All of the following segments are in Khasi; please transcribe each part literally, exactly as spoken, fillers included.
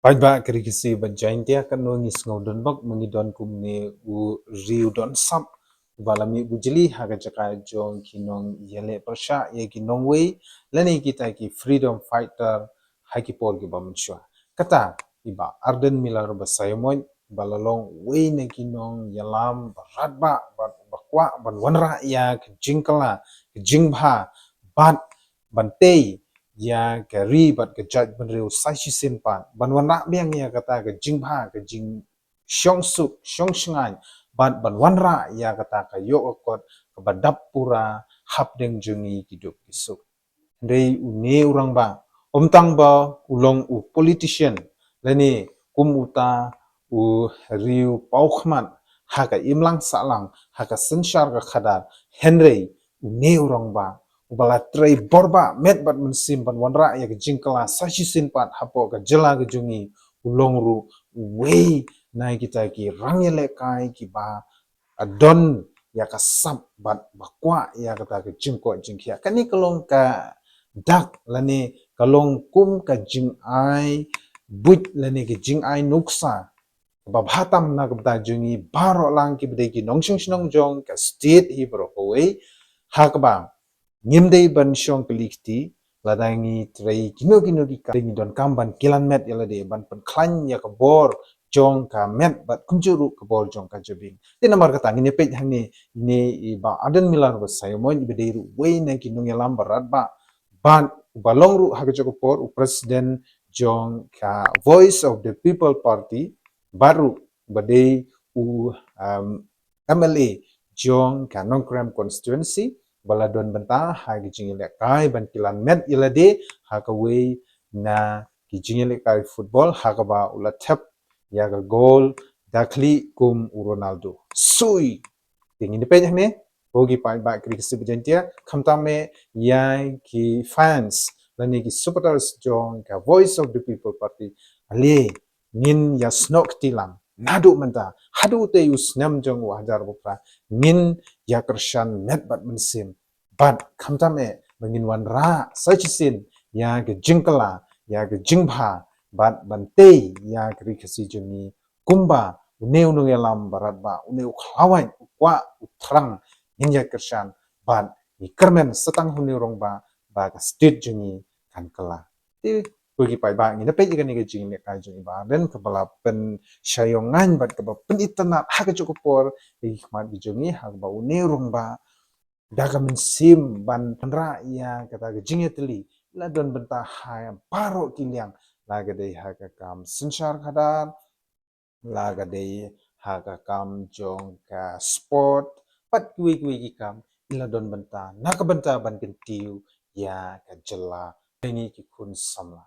Paidbah ka Ri Khasi bad Jaintia, katno ngi sngew donbok mynta ngi don kumne u riewdonsap uba la mih bujli ha ka jaka jong ki nongïaleh pyrshah ïa ki nongwei lane kita ki freedom fighter ha ki por kiba mynshuwa. Kata i Bah Ardent Miller Basaiawmoit ba la long uwei na ki nongïalam baratbah bad ba kwah ban wanrah ïa ka jingkylla ka jingbha bad ban tei ïa ka ri bad ka jaitbynriew sa shisien pat, ban wanrah biang ïa kata ka jingbha ka jingshong suk shong shngaiñ bad ban wanrah ïa kata ka ïoh ka kot kaba dap pura hapdeng jong ngi ki duk ki suk. Hynrei une u rangbah, ym tang ba u long u politician lane kum uta u riewpawkhmat ha ka imlang sahlang, ha ka synshar ka khadar, hynrei une u rangbah uba la trei borbah met bad mynsiem ban wanrah ïa ka jingkylla sa shisien pat hapoh ka jylla ka jong ngi, u long ruh uwei na kita ki rangïalehkai kiba don ïa ka sap bad ba kwah ïa kata ka jingkoit jingkhiah. Kane ka long ka dak lane ka long kum ka jingai buit lane ka jingai nuksa kaba bha tam na ka bynta jong ngi baroh lang kiba dei ki nongshong shnong jong ka state hi baroh kawei, ha kaba ngim dei ban shong kylli kti lada ngi trei kino kino ki kam, ngi donkam ban kilan met ïa lade, ban pynkhlaiñ ïa ka bor jong ka met bad kumjuh ruh ka bor jong ka jabieng. Te namar kata ngin ïa peit hangne ine i Bah Ardent Miller Basaiawmoit iba dei ruh uwei na ki nongïalam baratbah bad uba long ruh ha kajuh ka por u president jong ka Voice of the People Party bad ruh uba dei u, um, M L A jong ka Nongkrem constituency ba la don bynta ha ki jingïalehkai ban kilan met ïa lade ha kawei na ki jingïalehkai football ha kaba u la thep ïa ka gol da khlieh kum u Ronaldo. Sui. Te ngin ïa peit hangne, ko ki paidbah ka Ri Khasi bad Jaintia, khamtam eh ïa ki fans lane ki supporters jong ka Voice of the People Party, ale ngin ïa snoh kti lang naduh mynta haduh te u snem jong u hajar arphew phra, ngin ïa kyrshan met bad mynsiem bad khamtam eh ba ngin wanrah sa shisien ïa ka jingkylla, ïa ka jingbha bad ban tei ïa ka Ri Khasi jong ngi kumba une u nongïalam baratbah, une u khlawait u kwah u thrang, ngin ïa kyrshan bad ngi kyrmen sa tang ha une u rangbah ba ka state jong ngi kan kylla. Te ko ki paidbah, ngin ïa peit ïa kane ka jingïalehkai jong i Bah Ardent kaba la pynshai ïong ngaiñ bad kaba pynitynnad ha kajuh ka por ïa ki khmat ki jong ngi ha kaba une u rangbah da ka mynsiem ban wanrah ïa kata ka jingïatylli la don bynta ha baroh ki liang, la ka dei ha ka kam synshar khadar, la ka dei ha ka kam jong ka sport bad kiwei kiwei ki kam, i la don bynta na ka bynta ban kyntiew ïa ka jylla. Ngi ki khun samla.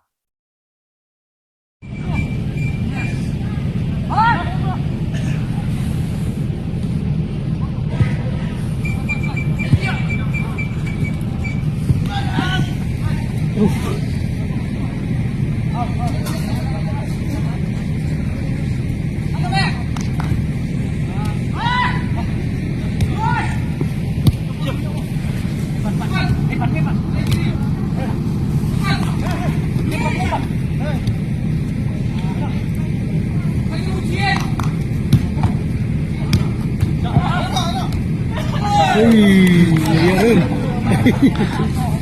Ui, ya kan.